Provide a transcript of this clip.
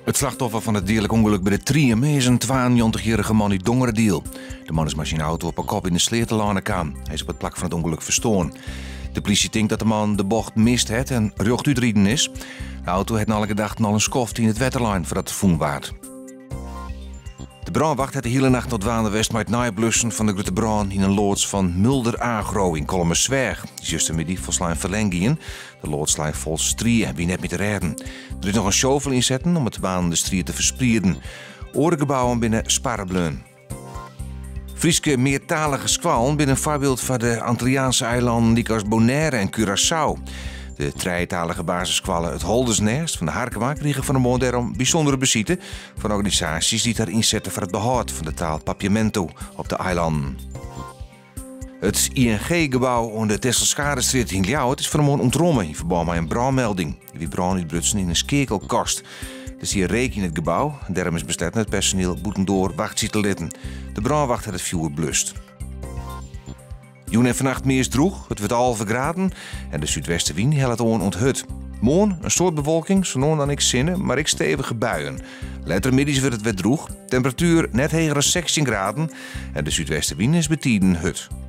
It slachtoffer fan it deadlik ûngelok by de Triem is in 92-jierrige man út Dongeradiel. De man is mei syn auto op 'e kop yn de sleat telâne kaam. Hy is op it plak fan it ûngelok ferstoarn. De plysje tinkt dat de man de bocht mist hat en rjochtút riden is. De auto hat nei alle gedachten al in skoft yn it wetter lein foardat er fûn waard. De brânwacht hat de hiele nacht noch dwaande west mei it neiblussen fan de grutte brân yn in loads fan Mulder Agro yn Kollumersweach. Dy is justermiddei folslein ferlern gien. De loads lei fol strie en wie net mear te rêden. Der is noch in shovel ynsetten om it baarnende strie te fersprieden. Oare gebouwen binne sparre bleaun. Fryske meartalige skoallen binne in foarbyld foar de Antilliaanse eilannen lykas Bonaire en Curaçao. De trijetalige basisskoalle It Holdersnêst fan de Harkema krige fan 'e moarn dêrom bysûndere besite fan organisaasjes dy't har ynsette foar it behâld fan de taal Papiamento op de eilannen. It ING-gebou oan de Tesselskadestrjitte yn Ljouwert is fan 'e moarn ûntromme yn ferbân mei in brânmelding. Der wie brân útbrutsen yn in skeakelkast. Der stie reek yn it gebou en dêrom is besletten it personiel bûtendoar wachtsje te litten. De brânwacht hat it fjoer blust. Jûn en fannacht meast drûch, it wurdt 11 graden en de súdwestewyn hellet oan oant hurd. Moarn in soad bewolking, sa no en dan ek sinne, mar ek stevige buien. Letter middeis wurdt it wer drûch, temperatuer net heger as 16 graden en de súdwestewyn is betiden hurd.